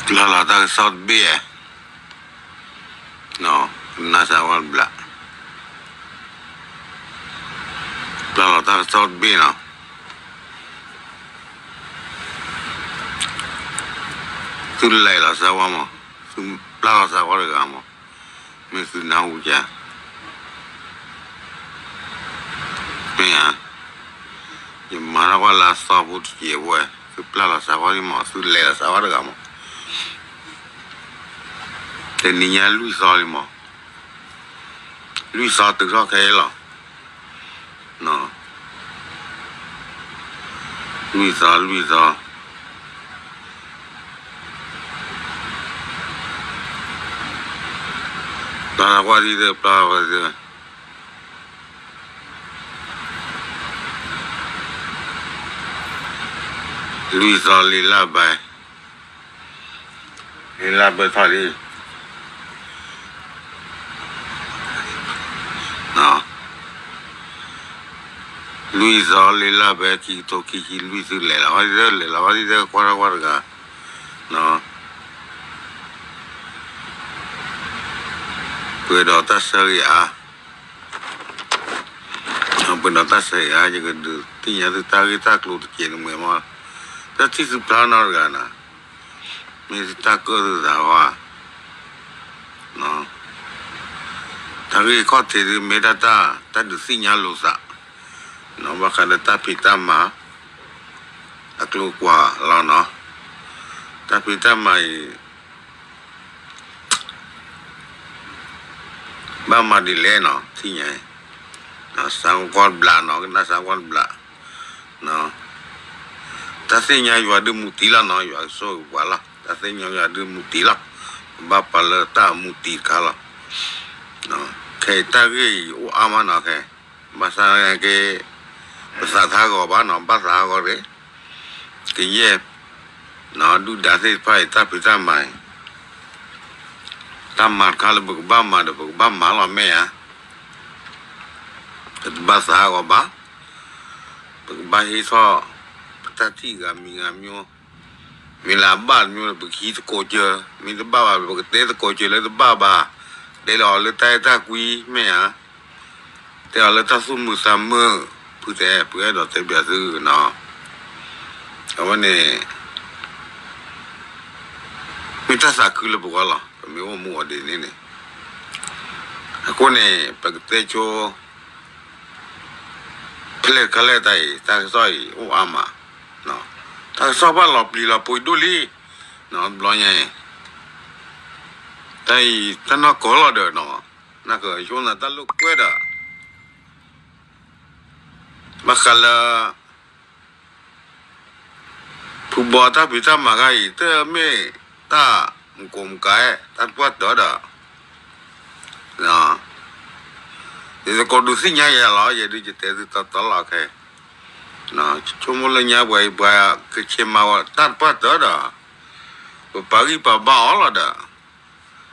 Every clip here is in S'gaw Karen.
ပျၢ်လီၤတၢ်ကစီၣ်တဘ့ၣ်, ကနၣ်စၢၤဝဲတဘျီ, ပျၢ်လီၤတၢ်ကစီၣ်တဘ့ၣ်နီၤ, သုလဲၤလီၤစၢၤဝဲမး, သုပျၢ်လီၤစၢၤဝဲတဂၤမး, မ့ၢ်သုနၢ်ဟူက မ့ၢ်ဧါ, ယမၤထီၣ်ကွၢ်လၢအသီဖိတက့ၢ်ဝဲ, သုပျၢ်လီၤစၢၤဝဲဒ်မး, သုလဲၤလီၤစၢၤဝဲတဂၤမး, တနံၤညါလွံၢ်သီလံမး, လွံၢ်သီတုၤထီၣ်ခဲအံၤလီၤ, လွံၢ်သီ လွံၢ်သီ ပျၢ်ကွၢ်ဒ်သိး ပျၢ်ကွၢ်ဒ်သိး လွံၢ်သီလံလၢဘဲ, လံလၢဘဲထီၣ်လံ, လွံၢ်သီလံလၢဘဲ ခံကထိခံဆံလွံၢ် သုလဲၤလီၤဝဲဒ်သိး လဲၤလီၤဝဲဒ်သိး ကွၢ်ထီၣ်ကွၢ်တဂၤ, ပှဲၤဒီးတၢ်ဆၢဂ့ၤအါ ပှဲၤဒီးတၢ်ဆၢဂ့ၤအါ ယကဒုးသ့ၣ်ညါသုတၢ်ဂ့ၢ်တၢ်ကျိၤတက့ၢ်န့ၣ်မ့ၢ်မး, တထံၣ်သုဖျါနီတဂၤနီၤ, မ့ၢ်တၢ်ကၢၣ်သုသးဝဲ, တၢ်ဂ့ၢ်ခီၣ်ထံးဒုးမ့ၢ်တၢ်တၢ် တၢ်ဒုးသ့ၣ်ညါလိာ်သး, ဘၣ်ဃးဒီးတၢ်ဖံးတၢ်မၤ အကျိၤကွၢ်လီၤနီၤ, တၢ်ဖံးတၢ်မၤအံၤ ဘၣ်မၤဒ်လဲၣ်နီၤ ထံၣ်ညါအံၤ, စးကွၢ်တဘျီနီၤ ကနၣ်စးကွၢ်တဘျီ, တၢ်သ့ၣ်ညါယွၤဒုးမူတံၢ်လီၤနီၤ ယွၤကဆိၣ်ဂ့ၤပှၤလီၤ တၢ်သ့ၣ်ညါယွၤဒုးမူတံၢ်လီၤ, ပဘၣ်ပာ်လၢတၢ်မူတံၢ်တခါလီၤ, ခဲအံၤတၢ်ဂ့ၢ်အံၤအိၣ်အါမးနီၤခဲ ဘၣ်ဆၣ်က့ ပသးထါဂီၤဘၣ်နီၤ ဘၣ်သးဂီၤတဂ့ၤ, ကယဲၢ် ဒုၣ်ဒါသ့ၣ်တဖၣ်အံၤ တၢ်ဖံးတၢ်မၤအံၤ တၢ်မၤတခါလၢပကဘၣ်မၤဒီး ပကဘၣ်မၤလီၤမ့ၢ်ဧါ, ပတဘၣ်သးဂီၤဘၣ်, ပကဘၣ်ဟ့ၣ်ထီၣ် ပတၢ်ထံၣ်ဂၤမံၤဂၤမံၤ, မ့ၢ်လၢအဘၣ်တမံၤဒီး ပကဟံးသကိးစၢၤ, မ့ၢ်တဘၣ်ဘၣ် ပကတဲသကိးစၢၤလၢတဘၣ်ဘၣ်, တဲလီၤအီၤလၢတၢ်အဲၣ်တၢ်ကွံမ့ၢ်ဧါ တဲအီၤလၢတၢ်သူၣ်မုာ်သးမုာ်, ဖုတဲ ပအဲၣ်ဒိးတဲပျးသုနီၤ, အဝဲန့ၣ် မ့ၢ်တၢ်သးခုလၢပဂီၢ်လီၤ ပမ့ၢ်အိၣ်မူအီၤဒ်န့ၣ်န့ၣ်, အဃိန့ၣ် ပကတဲဆိ ဖဲလဲၣ်တခါလဲၣ်တၢ်အံၤ တၢ်ကစီၣ်အံၤအိၣ်အါမး, တၢ်ကစီၣ်ဘၣ်လီၤပျံၤလီၤဖုးဒိၣ်လံ, တဘျီညါအံၤ တၢ်အံၤ တၢ်နီၢ်ကီၢ်လီၤဒီးနီၤ, နကဆိနၤတၢ်လိာ်ကွဲဒီး ဘၣ်ဃးလၢ ဖုဘီတၢ်ဖံးတၢ်မၤခါအံၤ တမ့ၢ်တၢ်မုာ်ကိးမုာ်ကၤ, တၢ်တပှၢ်တၢၢ်ဒီး ယသကိးဒုးသ့ၣ်ညါယၤလီၤ, ယဲဒုးယတဲသုတီတီလီၤခဲ, ဆိကမိၣ်လၢညါပှၤအံၤ ပှၤကဆဲးမၤဝဲတၢ်တပှၢ်တၢၢ်ဒီး ပပာ်ဂံၢ်ပာ်ဘါအီၤလီၤဒီး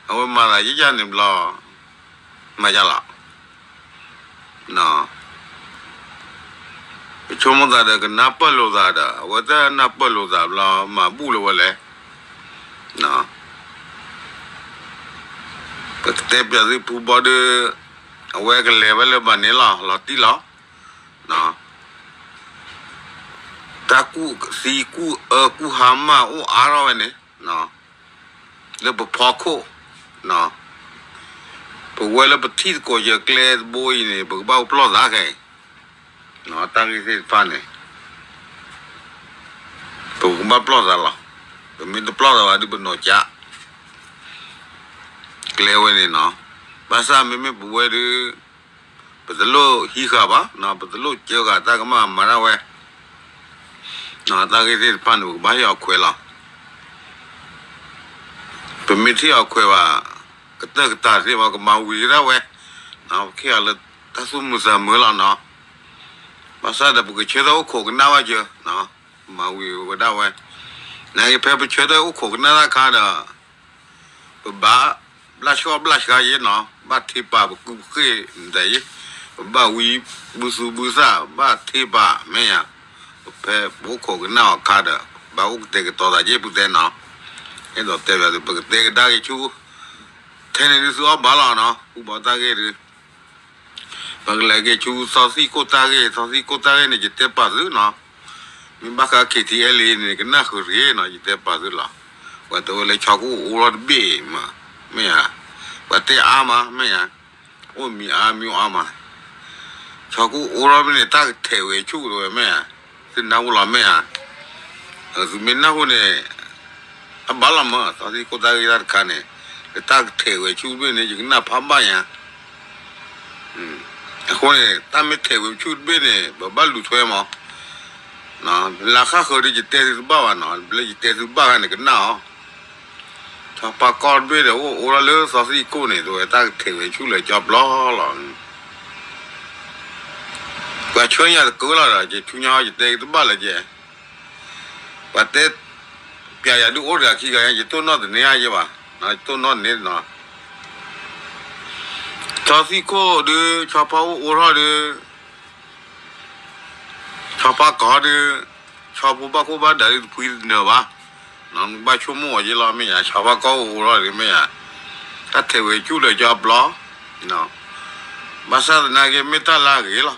အဝဲမၤသးယဲယၤန့ၣ်ဘျီ မၤယၤလီၤ ပဆိကမိၣ်သးဒီးကနၢ်ပၢၢ်လိာ်သးဒီး အဝဲတနၢ်ပၢၢ်လိာ်သးဘျီ မၤဘူၣ်လၢၤဝဲလဲၣ်, ပကတဲပျးသုဖုဘီဒီး အဝဲကလဲၤဝဲလၢဘၣ်န့ၣ်လီၤ လီၤတံၢ်လီၤ, တၢ်ကူၣ်သံကူၣ်အၢကူၣ်ဟါမၢ်အိၣ်အါထီၣ်ဝဲန့ၣ် လၢပဖီခိၣ်, ပဝဲလၢပထံၣ်သကိးယကျဲတဘိအံၤန့ၣ် ပကဘၣ်အိၣ်ပလီၢ်သးခဲအံၤ, တၢ်ဂ့ၢ်သ့ၣ်တဖၣ်န့ၣ် ပကဘၣ်ပလီၢ်သးလီၤ, ပမ့ၢ်တပလီၢ်သးဘၣ်ဒီးပနီၢ်ကၠး ကျဲဝဲန့ၣ်နီၤ, ဘၣ်ဆၣ်မ့မ့ၢ်ပဝဲဒီး ပတလိၣ်ဟံးဃာ်ဘၣ်, ပတလိၣ်စၢဃာ်တၢ်ကမၣ်မၤဒၣ်ဝဲ, တၢ်ဂ့ၢ်သ့ၣ်တဖၣ်န့ၣ် ပကဘၣ်ဟ့ၣ်အီၤခွဲးလီၤ, ပမ့ၢ်ထံၣ်အီၤခွဲးဘၣ် ကတၢၢ်ကတၢၢ်သ့ၣ်မး ကမၤဝံၤကဒၣ်ဝဲ, ပကဟ့ၣ်အီၤလၢတၢ်သူၣ်မုာ်သးမုာ်လီၤနီၤ, ဘၣ်ဆၣ်ဒီးပကဆၢထၢၣ်အိၣ်ခိးကနၣ်ဘၣ်စၢၤ, မၤဝံၤဝဲဒၣ်ဝဲ, နာ်က့ဖဲပဆၢထၢၣ်အိၣ်ခိးကနၣ်တၢ်ခါဒီး ပဘၣ်ဘျၣ်ဆှီၣ်ဘျၣ်ဆှါယဲနီၤ, ဘၣ်ထံပာ်ပကူပဃ့ၢ်နတၢ်အံၤ, ပဘၣ်ဝံဘုသူဘုသၣ် ဘၣ်ထံပာ်မ့ၢ်ယါ, ပဖဲပအိၣ်ခိးကနၣ်အီၤခါဒီး ဘၣ်အိၣ်ကတဲာ်ကတီၤသးယဲပူၤတဲနီၤ, အဲၣ်ဒိးတဲဘၣ်သု ပကတဲကဒါက့ၤဆူ ထဲန့ၣ်ဒုးသုအီၣ်ဘၣ်လီၤနီၤ ဃူဘီတၢ်ဂ့ၢ်ဒုး ပကလဲၤက့ၤဆူသီသံၣ်ကိၣ်တၢ်ဂ့ၢ် သီသံၣ်ကိၣ်တၢ်ဂ့ၢ်န့ၣ် ယတဲပာ်သုနီၤ မ့ၢ်ဘၣ်ဃး ခ့ထံအဲလ်အ့န့ၣ် ကနၣ်ဃုာ်တဂ့ၤနီၤ ယတဲပာ်သုလီၤ ပှၤတဝဲလၢဆီခိၣ်အိၣ်ထီၣ်တဘ့ၣ်မး မ့ၢ်ဧါ ပှၤတဲအါမး မ့ၢ်ဧါ အိၣ်မံၤအါမံၤအါမး ဆီခိၣ်အိၣ်ထီၣ်တဘ့ၣ်န့ၣ် တၢ်ကထဲးဝဲဆူၣ်တဝဲမ့ၢ်ဧါ သုနၢ်ဟူလီၤမ့ၢ်ဧါ သုမ့ၢ်နၢ်ဟူန့ၣ် အဘၣ်လီၤမး သီသံၣ်ကိၣ်တၢ်ဂ့ၢ်တၢ်တခါန့ၣ် လၢတၢ်ကထဲးဝဲဆူၣ်တဘ့ၣ်န့ၣ် ယကနၣ်ဖးဘၣ်ညါ အဃိန့ၣ် တၢ်မ့ၢ်ထဲးဝဲဆူၣ်တဘ့ၣ်န့ၣ် ပဘၣ်လူၤထွဲမး လၢဃၣ်ဃၢၤဒ်ယတဲသုတဘၣ်ဘၣ်နီၤ လၢယတဲသုဘၣ်ဂၤန့ၣ်ကနၣ်အီၤ ဆီဖါကီၢ်တဘ့ၣ်ဒီး အိၣ်အိၣ်ထီၣ်လၢသီသံၣ်ကိၣ်န့ၣ် တဝဲတၢ်ကထဲးဝဲဆူၣ်လၢကၠီပျီလီၤ ပှၤဆှၢညါတကၢလီၤဒီး ယဆူညါယတဲသုတဘၣ်လၢကဲ ပှၤတဲ ပျးယၤဒုးအိၣ်တဂၤခံဂၤညါ ယတိၢ်နီၣ်တန့ၢ်ယဲဘၣ် ယတိၢ်နီၣ်တန့ၢ်နီၤ ဆီသံၣ်ကိၣ်ဒုး ဆီဖါအိၣ်အိၣ်ထီၣ်ဒုး ဆီဖါကီၢ်ဒုး ဆီဖိဘၣ်ခိၣ်ဘၣ်ဒၣ်ဒုးတဖှံတနၢၤဘၣ် နဘၣ်ဆိကမိၣ်အီၤယဲလီၤမ့ၢ်ယါ ဆီဖါကီၢ်အိၣ်အိၣ်ထီၣ်ဒုးမ့ၢ်ယါ တၢ်ထဲးဝဲဆူၣ်လၢကၠီပျီ ဘၣ်ဆၣ်သနာ်က့ မ့ၢ်တၢ်လၢအဂ့ၤလီၤ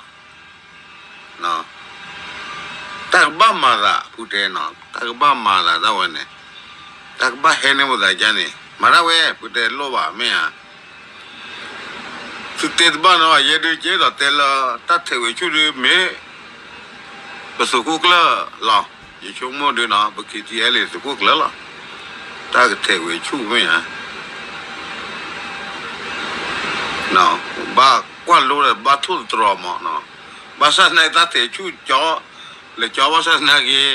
တၢ်ကဘၣ်မၤသး ဖုတဲနီၤ တၢ်ကဘၣ်မၤသးတၢ်ဝဲန့ၣ် တၢ်ကဘၣ်ဟဲန့ၢ်ပသးကါန့ၣ် မၤတၢ်ဝဲ ဖုတဲလိၣ်ဘၣ်မ့ၢ်ဧါ သုတဲတဘၣ်နီၤ ယဲဒုးကဲဒီးတဲလၢ တၢ်ထဲးဝဲဆူၣ်ဒုးမ့ၢ် ပသုးခိၣ်ကျၢၢ်လီၤ ယဆိကမိၣ်ဒုးနီၤ ပ ခ့ထံအဲလ်အ့ သုးခိၣ်ကျၢၢ်လီၤ တၢ်ကထဲးဝဲဆူၣ်မ့ၢ်ဧါ ဘၣ်ကွၢ်လိဒီးဘၣ်ထိၣ်သတြီၤမးနီၤ ဘၣ်ဆၣ်သနာ်က့တၢ်ထဲးဆူၣ်ကၠီ လဲၤကၠီဘၣ်ဆၣ်သနာ်က့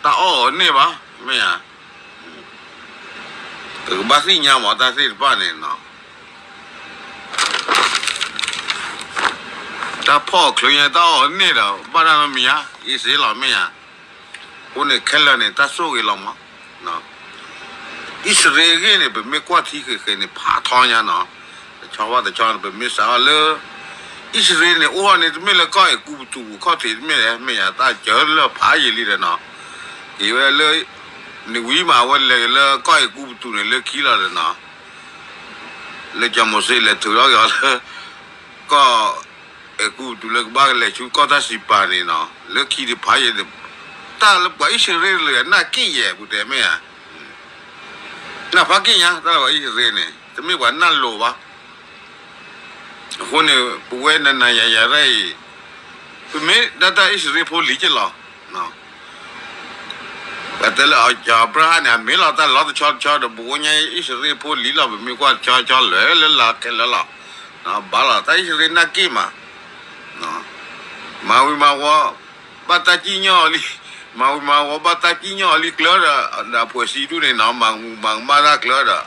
တၢ်အီၣ်အီၤန့ၢ်ဘၣ် မ့ၢ်ဧါ ပကဘၣ်သ့ၣ်ညါမးတၢ်သ့ၣ်တဖၣ်န့ၣ်နီၤ တၢ်ဖီၣ်အီၤချုးညါ တၢ်အီၣ်အီၤန့ၢ်ဒီး ဘၣ်တၢ်နီတမံၤဧါ အံၣ်စရ့လးမ့ၢ်ဧါ အဃိန့ၣ်ခဲလၢာ်န့ၣ် တၢ်ဆိၣ်ဂ့ၤလီၤမး အံၣ်စရ့လးအဂ့ၢ်န့ၣ် ပမ့ၢ်ကွၢ်ထံဃဲးဃဲးန့ၣ် ဖးထီညါနီၤ တဆီဘၣ်တဆီန့ၣ် ပမ့ၢ်စးထီၣ်လၢ အံၣ်စရ့လးန့ၣ် အိၣ်ထီၣ်န့ၣ် တမ့ၢ်လၢကီၢ်အဲၤကူပတူးခီၣ်ထံး တမ့ၢ်လၢ မ့ၢ်ယါတၢ်စၢလၢဖးယံာ်လံဒီးနီၤ က့ၤဝဲလၢ နဝံၤမး အဝဲလဲၤက့ၤလၢကီၢ်အဲၤကူပတူးန့ၣ် လၢခံလီၤဒီးနီၤ လၢစီၤမိၤၡ့လဲၤထုးထီၣ်က့ၤအီၤလၢ ကီၢ်အဲၤကူပတူး လၢကဘၣ်လဲၤဆူကီၢ်တၢ်စံးပာ်န့ၣ်နီၤ လၢခံဒုးဖးယံာ်န့ၣ် တၢ်လၢပှၤအံၣ်စရ့လးလၢအနၢ်က့ၣ်ယဲၢ် ပူၤတဲမ့ၢ်ဧါ နၢ်ဖးက့ၣ်ညါ တၢ်လၢပှၤအံၣ်စရ့လးန့ၣ် တမ့ၢ်ပှၤနၢ်လိၤဘၣ် အဃိန့ၣ် ပဝဲနၤနၤယၤယၤတၢ်အံၤ ပမ့ၢ်ဒၣ်တၢ်အံၣ်စရ့လးဖိလံၤက့လီၤ ပတဲလၢစီၤအၤဘြၤဟၣ်န့ၣ် အမ့ၢ်လီၤတၢ်လီၤတဆီတဆီဒီး ပဝဲညါအံၣ်စရ့လးဖိလံၤလီၤ ပမ့ၢ်ကွၢ်တဆီတဆီလၢာ်လၢလၢခဲလၢာ်လီၤ ဘၣ်လီၤ တၢ်အံၣ်စရ့လးနၢ်က့ၣ်မး မၤဝံၤမၤဝီၤ ဘၣ်တၢ်ကံၣ်ညီၣ်အီၤလံ မၤဝံၤမၤဝီၤ ဘၣ်တၢ်ကံၣ်ညီၣ်အီၤလံကျၢၤဒီး ဒီးအဖှဲးစံဒူၣ်န့ၣ်နီၤ မၤမူမၤကမၣ်တၢ်ကျၢၤဒီး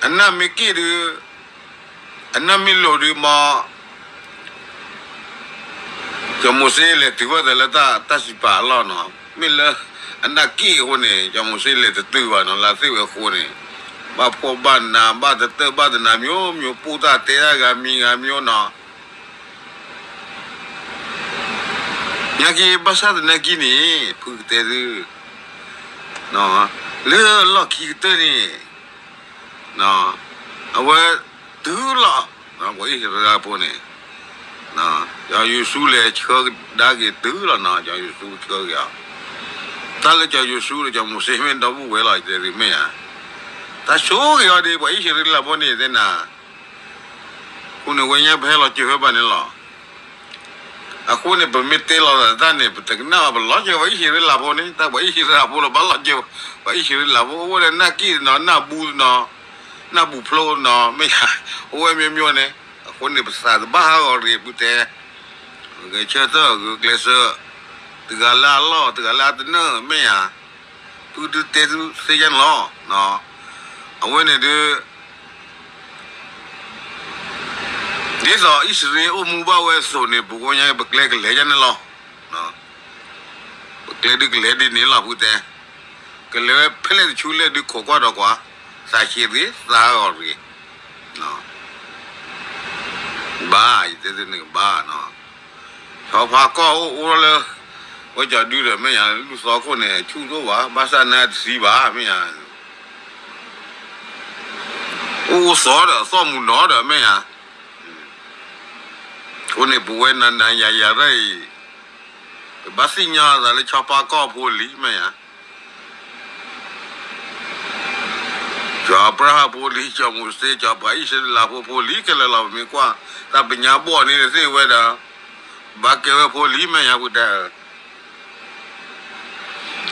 အနၢ်မ့ၢ်က့ၣ်ဒုး အနၢ်မ့ၢ်လိၤဒုးမး စီၤမိၤၡ့လဲၤတုၤဝဲဒၣ်လၢတၢ်စံးပာ်အလီၢ်နီၤ မ့ၢ်လၢအနၢ်က့ၣ်အဃိန့ၣ် စီၤမိၤၡ့လဲၤတတုၤဘၣ်နီၤ လၢသ့ၣ်ဝဲအဃိန့ၣ် ဘၣ်ဖှီၣ်ဘၣ်နး ဘၣ်တတၢၢ်ဘၣ်တနး မျိုးမျိုး ပိၢ်တၢ်တဲတၢ်ဂၤမံၤဂၤမျိုးနီၤ ညါက့ ဘၣ်ဆၣ်သနာ်က့န့ၣ် ဖုကတဲသု လၢလီၢ်ခံကတၢၢ်န့ၣ် အဝဲတုၤလီၤ ပှၤအံၣ်စရ့လးဖိန့ၣ် စီၤယိၤၡူလဲၤဆှၢကဒါက့ၤတုၤလီၤနီၤ စီၤယိၤၡူဆှၢက့ၤအီၤ တၢ်လၢစီၤယိၤၡူဒီး စီၤမိၤၡ့မ့ၢ်ဒီပုၢ်ဝဲၢ်လီၤ တဲသုမ့ၢ်ဧါ တၢ်ဆိၣ်ဂ့ၤအီၤဒ် ပှၤအံၣ်စရ့လးဖိန့ၣ်သ့ၣ်နၤ အဃိန့ၣ် ဝဲညါပဟဲလီၤစၢၤဝဲဘၣ်န့ၣ်လီၤ. အဃိန့ၣ် ပမ့ၢ်တဲလီၤသးတၢ်န့ၣ် ပတကနၣ်ဘၣ် ပလီၤစၢၤပှၤအံၣ်စရ့လးဖိန့ၣ် တၢ်ပှၤအံၣ်စရ့လးဖိလီၤ ဘၣ်လီၤစၢၤ ပှၤအံၣ်စရ့လးဖိ အိၣ်ဝဲဒီးနၢ်က့ၣ်တနီၤ နၢ်ဘူတနီၤ နၢ်ဘူဖျိတနီၤ မ့ၢ်ယါ အိၣ်ဝဲမ့ၢ်မ့ၢ်န့ၣ် အဃိန့ၣ် ပသးတဘၣ်ဟးဂီၤရ့ၣ် ဖုတဲ ဂဲၤဆၢထၢၣ်ဂုာ်ကျဲးစၢး တဂၤလၢအလီၢ် တဂၤလၢအတနၢၣ် မ့ၢ်ယါ ဖုဒုးတဲသုသ့ၣ်ညါန့ၣ်လီၤ. အဝဲန့ၣ်ဒုး ဒ်သိးအံၣ်စရ့လးအိၣ်မူဘၣ်ဝဲအသိးန့ၣ် ပကိးညါ ပကျဲကလဲၤယါန့ၣ်လီၤ. ပကျဲဒုးကလဲၤဒ်န့ၣ်လီၤ ဖုတဲ, ကလဲၤဝဲဖဲလဲၣ်တဆူလဲၣ်ဒုးခိးကွၢ်ဒီးကွၢ်, သးဆံးသ့ သးဂီၤရ့ၣ်, ဘၣ် ယတဲသုန့ၣ်ကဘၣ်နီၤ, ဆီဖါကီၢ်အိၣ်အိၣ်လၢ ဝဲကၠီဒုဒီးမ့ၢ်ယၤ လူၢ်သီခိၣ်န့ၣ် ဆူၣ်ဒိၣ်ဘၣ် ဘၣ်ဆၣ်နတသံဘၣ် မ့ၢ်ယၤ, အိၣ်သီဒီးသီၣ်မူၤနီၤဒီးမ့ၢ်ယၤ, အဃိန့ၣ် ပဝဲနၤနၤယၤယၤတၢ်အံၤ ပဘၣ်သ့ၣ်ညါသးလၢဆီဖါကီၢ်ဖိလံ မ့ၢ်ယၤ ကၠီအၤဘြၤဟၣ်ဖိလံ ကၠီမိၤၡ့ ကၠီပှၤအံၣ်စရ့လးဖိဖိလံ ခဲလၢာ်လီၤ ပမ့ၢ်ကွၢ် တၢ်ပညါဘီၣ်န့ၣ်သ့ၣ်ဝဲဒီး ဘၣ်ကဲဝဲဖိလံ မ့ၢ်ယၤ ပတဲ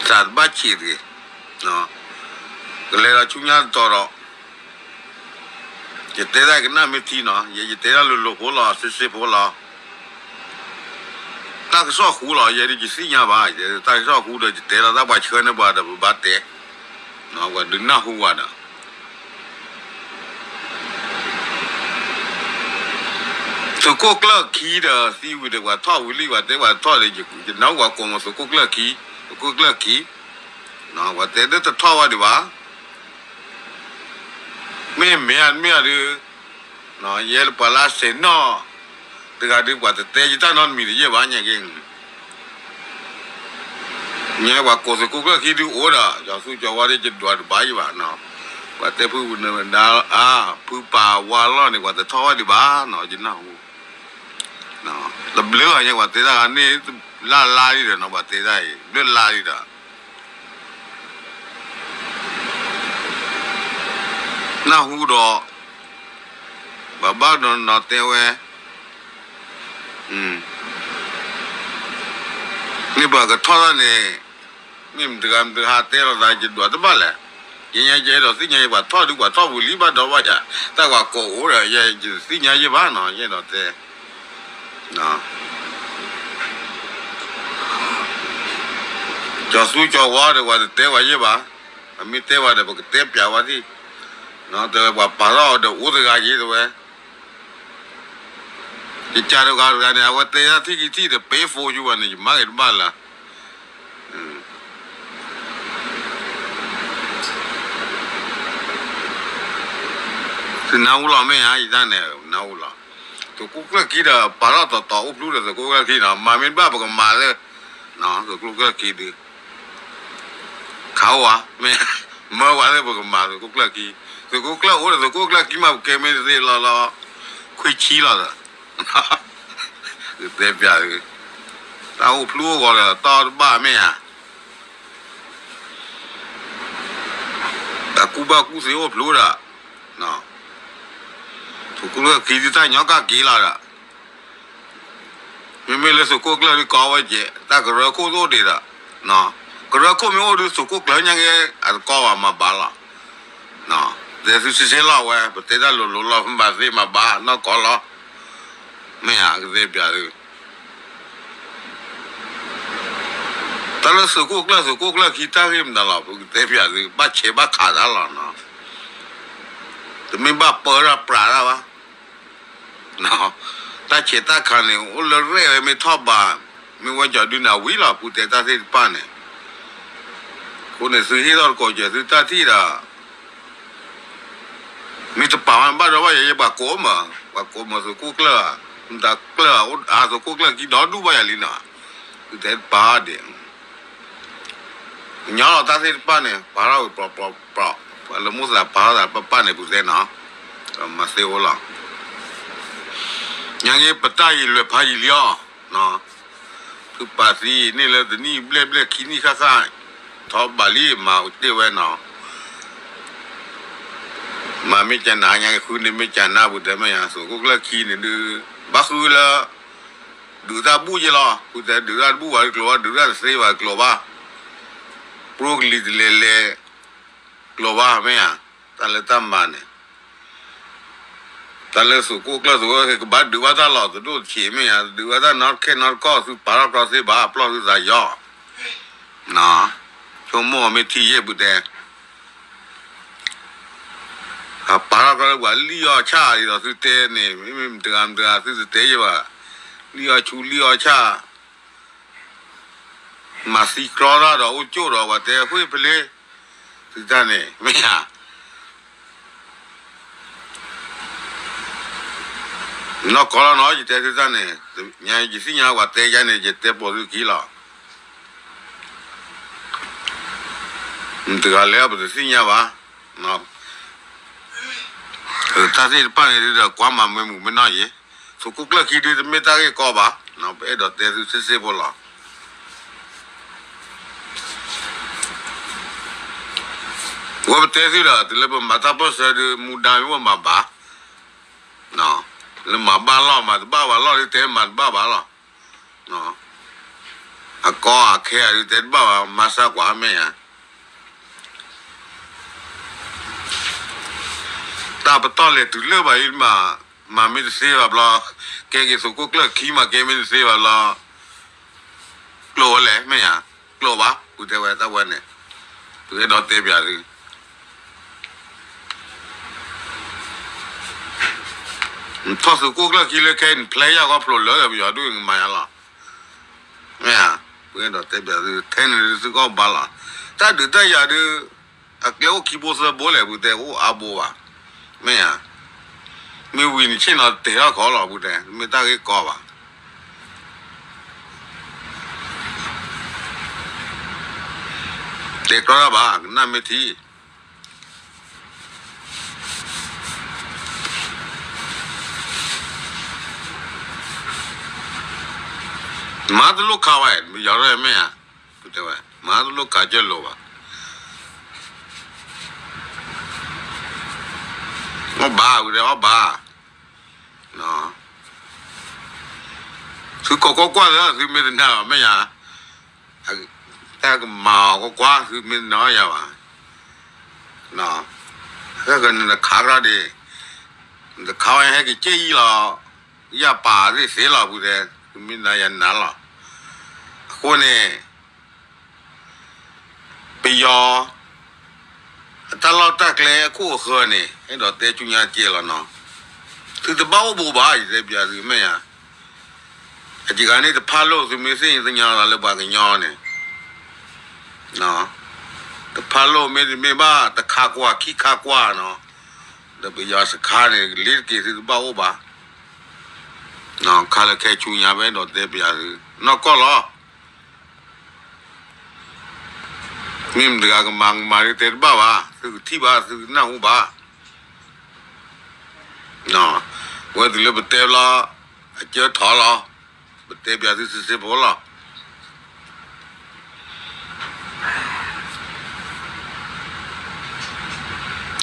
သးတဘၣ်ဆံးတဂ့ၤ, ကလဲၤဒီးဆူညါတတီၤဒီး ယတဲတၢ်ကနၣ်မ့ၢ်ထံနီၤ ယဲယတဲတၢ်လိၤလိၤဖိလီၤ စ့စ့ဖိလီၤ, တၢ်ကစီၣ်ဟူလီၤ ယဲဒ်ယသ့ၣ်ညါဘၣ် တၢ်ကစီၣ်ဟူဒီးယတဲလီၤ တၢ်ပှၤဆှၢန့ၢ်ပှၤဒီးပဘၣ်တဲ ပှၤဒုးနၢ်ဟူဝဲဒီး သုးခိၣ်ကျၢၢ်ခံဒီးသံဝံၤဒီး ပှၤထီၣ်ဝံၤလံ ပှၤတဲပှၤထီၣ်ဒီး ယနၢ်ဟူပှၤကိးမီၤသုးခိၣ်ကျၢၢ်ခံ, သုးခိၣ်ကျၢၢ်ခံ, ပှၤတဲဒၣ်တထီၣ်ဝဲဒံးဘၣ်, မ့ၢ်မ့ၢ်အမ့ၢ်အဒုး ယဲလၢပှၤလၢအဆဲးနီၣ် တဂၤဒုး ပှၤတတဲယတၢ်နီတမံၤတယဲၢ်ဘၣ် ညါက့ ညါပှၤကိးသုးခိၣ်ကျၢၢ်ခံဒုးအိၣ်ဒီး ကၠီသူကၠီဝါဒုး ယဒွးတဘၣ်ယဘၣ်နီၤ, ပှၤတဲဖုဝဲနဒါအါ ဖုပာ်ဝါလီၢ်န့ၣ် ပှၤတထီၣ်ဝဲဒံးဘၣ်နီၤ ယနၢ်ဟူ, တဘျုးဘၣ်ညါ ပှၤတဲတၢ်ဂၤန့ၣ် လၢ်လါဒံးဒီးနီၤ ပှၤတဲတၢ်အံၤ ဘျုးလါဒံးဒီး နၢ်ဟူဒီး ပှၤဘၣ်နီၤနီၤတဲဝဲ, မ့ၢ်ပှၤကထီၣ်တၢ်န့ၣ် မ့ၢ်မတဂၤမတဟါတဲလိာ်သး ယဒွးတဘၣ်လဲၣ်, ယညါယအဲၣ်ဒိးသ့ၣ်ညါယပှၤထီၣ်ဒုး ပှၤထီၣ်ပူၤလံဘၣ်ဒီးဘၣ်ယၤ တၢ်ပှၤကိးအိၣ်ဒီး ယသ့ၣ်ညါယဘၣ်နီၤ ယအဲၣ်ဒိးတဲ ကၠီသူကၠီဝါဒီး ပှၤတတဲဝဲယဲၢ်ဘၣ်, အမ့ၢ်တဲဝဲဒီး ပကတဲပျးဝဲသ့ၣ်, တဲဝဲပှၤပာ်ထီၣ်အီၤဒီးအိၣ်တဂၤယဲၢ်တဲဝဲ, ယကးတဂၤတဂၤန့ၣ် အဝဲတဲယၤထံၣ်ကံထံၣ်ဒီး ပ့ၤဖိယုဝဲန့ၣ် ယမၤဂ့ၤတဘၣ်လၢ သုနၢ်ဟူလီၤမ့ၢ်ဧါ ယတၢ်န့ၣ် နၢ်ဟူလီၤ, သုးခိၣ်ကျၢၢ်ခံဒီး ပာ်ထီၣ်တီၤတီၤအိၣ်ဖျူဒီးသုးခိၣ်ကျၢၢ်ခံနီၤ မၤမ့ၢ်တဘၣ်ပကမၤလၢ သုးခိၣ်ကျၢၢ်ခံဒုး ခးအိၣ်ဧါ မ့ၢ် မၢဝဲလၢပကမၤသုးခိၣ်ကျၢၢ်ခံ, သုးခိၣ်ကျၢၢ်အိၣ်ဒီးသုးခိၣ်ကျၢၢ်ခံမး ပကဲမ့ၢ်တသ့လီၤလီၤ, ခွံဆံလီၤဒီး တဲပျး, တၢ်အိၣ်ဖျူအိၣ်ဂီၤဒီး တၢ်အီၣ်တဘၣ်မ့ၢ်ဧါ တၢ်ကူၣ်ဘၣ်ကူၣ်သ့အိၣ်ဖျိဒီး, သုးခိၣ်ကျၢၢ်ခံဒုးတၢ်ညီကၣ်က့ၤလီၤဒီး, မ့မ့ၢ်လၢသုးခိၣ်ကျၢၢ်ဒုးကီဝဲကဲး တၢ်ကရၢခိၣ်တအိၣ်ဒံးဒီး, ကရၢခိၣ်မ့ၢ်အိၣ်ဒုးသုးခိၣ်ကျၢၢ်ညါက့ၤ အတကီဘၣ်မၤဘၣ်လီၤ, တဲသုဆ့ဆ့လီၤဝဲ ပတဲတၢ်လိၤလိၤလီၤ မၤသ့မၤဘၣ် နီၢ်ကီၢ်လီၤ, မ့ၢ်ဧါ ကသ့ပျးသု တၢ်လၢသုးခိၣ်ကျၢၢ် သုးခိၣ်ကျၢၢ်ခံတၢ်ဂ့ၢ်မတၤလီၤ ပကတဲပျးသု ဘၣ်ဆဲးဘၣ်ခးတၢ်လီၤနီၤ, တမ့ၢ်ဘၣ်ပၢတၢ်ပြးတၢ်ဘၣ်, တၢ်ဆဲးတၢ်ခးန့ၣ် အိၣ်လၢရဲၣ်ဝဲမ့ၢ်ထီၣ်ဘး, မ့ၢ်ဝဲကၠီဒုနၢ်ဝံၤလီၤ ဖုတဲတၢ်သ့ၣ်တဖၣ်န့ၣ်, အဃိန့ၣ်သုဟ့ၣ်ထီၣ်တကိးစၢၤသုတၢ်ထံၣ်ဒီး မ့ၢ်တပာ်မးဘၣ်ဒီးဘၣ်ယဲ ယပှၤကိးမး, ပှၤကိးမးသုးခိၣ်ကျၢၢ်, မတၤကျၢၢ်, အသုးခိၣ်ကျၢၢ်ခံဒီဒူၣ်ဘၣ်ယၤလံနီၤ, သုတဲတပာ်ဒံး, ညီလီၤတၢ်သ့ၣ်တဖၣ်န့ၣ် ပာ်ထီၣ်ဝဲပြီပြီပြီ, ပှၤလၢမိၣ်သးပာ်ထီၣ်သးပပၣ်န့ၣ် ပူၤသဲနီၤ, မၤသ့အိၣ်လီၤ, ညါက့ပတၢ်အံၤလွဲၢ်ဖးယံာ်လံအီၤ, သုပာ်သံန့ၣ်လၢတနံၣ်ဘျဲၣ်ဘျဲၣ်ခံနံၣ်ဃၣ်ဃၣ်, ထီၣ်ဘးလံမၤတ့ၢ်ဝဲနီၤ မၤမ့ၢ်ကနၤညါက့ၤဃုန့ၣ်မ့ၢ်ကနၤပူၤတဲမ့ၢ်ယါ သုးခိၣ်ကျၢၢ်ခံန့ၣ်ဒုး, ဘၣ်ဃုလၢ ဒုးတၢ်ဘူၣ်ယဲလီၤ, ဃုတဲဒုးတၢ်တဘူၣ်ဘၣ်ကျိၤဘၣ် ဒုးတၢ်တသ့ဘၣ်ကျိၤဘၣ်, ပျိကလံၤတလဲၤလဲၤ, ကျိၤဘၣ်မ့ၢ်ဧါ, တၢ်လၢတၢ်မၤန့ၣ် တၢ်လၢသုးခိၣ်ကျၢၢ်သုးခိၣ်ကဘၣ်ဒုးဘၣ်တၢ်လီၤ တဒိၣ်တဆံးမ့ၢ်ဧါ, ဒုးဘၣ်တၢ်နီတခဲနီတကီၢ် သုပာ်ထီၣ်ကျီသ့ဘၣ် ပျီၢ်သုသးယီၤ, ဆိကမိၣ်အီၤမ့ၢ်ထံယဲၢ်ပူၤတဲ, အပာ်ထီၣ်ကျီလၢပှၤလံၣ်အီၣ်ဆၣ်ဒ်သိးသုတဲန့ၣ် မ့မ့ၢ်မတဂၤမတဂၤသုတတဲယဲၢ်ဘၣ်, လံၣ်အီၣ်ဆူလံၣ်အီၣ်ဆၣ် မၤသံကျီတၢ်ဒီးအိၣ်ကၠိၣ်ဒီးပှၤတဲဃ့ၢ်ဖဲလဲၣ်, သုတၢ်န့ၣ် မ့ၢ်ဧါ, နီၢ်ကီၢ်လီၤနီၤ ယတဲသုတၢ်န့ၣ်, ယသ့ၣ်ညါပှၤတဲယါန့ၣ် ယတဲပိာ်သုခံလီၤ, တဂၤလဲၣ်ပတသ့ၣ်ညါဘၣ်. တၢ်သ့ၣ်တဖၣ်န့ၣ်ဒုးဒီး ကွၢ်မၤမ့ၢ်မုာ်မ့ၢ်နီၢ်ယံၤ, သုးခိၣ်ကျၢၢ်ခံဒုးတမ့ၢ်တၢ်ဂ့ၢ်ကီဘၣ်. ပအဲၣ်ဒိးတဲသုစ့စ့ဖိလီၤ. ဝဲပတဲသုဒီး တုၤလၢပမၤတၢ်ပၢၢ်ဆၢဒုး မူဒါမ့ၢ်ဝဲမၤဘၣ်, လၢမၤဘၣ်လီၢ် မၤတဘၣ်ဘၣ်လီၢ်ဒုး တဲမၤတဘၣ်ဘၣ်လီၤ. အကီအခဲအဒုး တဲတဘၣ်ဘၣ် မၤစၢ်ကွၢ်မ့ၢ်ဧါ. တၢ်ပတီၢ်လဲၤတုၤလၢဘၣ်အံၤမး, မၤမ့ၢ်တသ့ဘၣ်ဘျီ, ကဲက့ၤသုးခိၣ်ကျၢၢ်ခံမး ကဲမ့ၢ်တသ့ဘၣ်ဘျီ, ကျိာ်ဝဲလဲၣ်မ့ၢ်ဧါ, ကျိာ်ဘၣ် ပတဲဝဲတၢ်ဝဲန့ၣ်, ပအဲၣ်ဒိးတဲပျးသု ထီၣ်သုးခိၣ်ကျၢၢ်ခံလၢခဲအံၤ နဖျဲယၢ်ကီၢ်ဖျိးလၢပယီၤဒုးနမၤယါလီၤ. မ့ၢ်ဧါ, ပအဲၣ်ဒိးတဲပျးသု ထဲန့ၣ်သုကီၢ်ဘၣ်လီၤ. တၢ်ဒုးတၢ်ယၤဒုး အကျဲအိၣ်ခံဘိသၢဘိလဲၣ် ပတဲအိၣ်အါဘိဘၣ်. မ့ၢ်ဧါ, မ့ၢ်ဝံၤနဆ့ၣ်နီၤတဲထီၣ်ခီလီၤ ပတဲ မ့ၢ်တၢ်ဂ့ၢ်ကီဘၣ်. တဲကြီတၢ်ဘၣ် ကနၣ်မ့ၢ်ထံ မၤတလိၣ်ခးဝဲ ပယီၤရဲၣ်မ့ၢ်ဧါ, ပတဲဝဲ မၤတလိၣ်ခးကၢၢ်လိာ်ဘၣ်. အီၣ်ဘၣ် ပတဲအီၣ်ဘၣ်, သုကိးကွၢ်ကွၢ်လၢသုမ့ၢ်တနာ်ဘၣ်မ့ၢ်ဧါ, တၢ်ကမၤအီၤကွၢ်ကွၢ် သုမ့ၢ်တနာ်ယၤဘၣ်, ဟဲကနခးရၣ်ဒံး, နတခးဝဲဟဲက့ၤက့ၢ်အံၤလီၤ, ယပာ်သ့ၣ်သ့လီၤ ပူၤတဲ, သုမ့ၢ်နာ်ယၤနာ်လီၤ. အဃိန့ၣ် ပယီၤ အတၢ်လီၢ်တၢ်ကျဲအခိၣ်အဃၢၤန့ၣ် အဲၣ်ဒိးတဲဆူညါကဲလီၤနီၤ, သုတဘၣ်အိၣ်ဘူးဘၣ် ယတဲပျးသုမ့ၢ်ဧါ. အကဂၤန့ၣ်တဖၣ်လိၣ် သုမ့ၢ်သ့ၣ်ညါသးလၢပှၤကညီန့ၣ် တဖၣ်လိၣ်မ့တမ့ၢ်ဘၣ် တခါကွၢ်ခံခါကွၢ်နီၤ, ဒီးပယီၤစခါန့ၣ် လ့ၤတက့ၤသုတဘၣ်အိၣ်ဘၣ်, ခါလၢခဲဆူညါ ပအဲၣ်ဒိးတဲပျးသု နီၢ်ကီၢ်လီၤ. မ့ၢ်မတၤတဂၤကမၤကမၤဒုးတဲတဘၣ်ဘၣ်, သုကထံၣ်ဘၣ် သုကနၢ်ဟူဘၣ်. ဝဲတုၤလၢပတဲဘျီ အကၢထီၣ်လီၤ, ပတဲပျးသုစ့စ့ဖိလီၤ.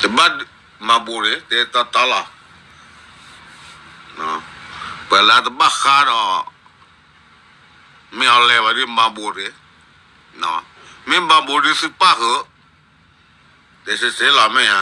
တဘၣ်မၤဘူးန့ၣ် တဲတီတီလီၤ. ပှၤလၢတဘၣ်ဃးဒီး မ့ၢ်အီၤလဲၤဝဲဒုးမၤဘူးန့ၣ်, မ့ၢ်မၤဘူးဒုးသုပၣ်ဃုာ်, တဲစ့စ့လီၤမ့ၢ်ဧါ.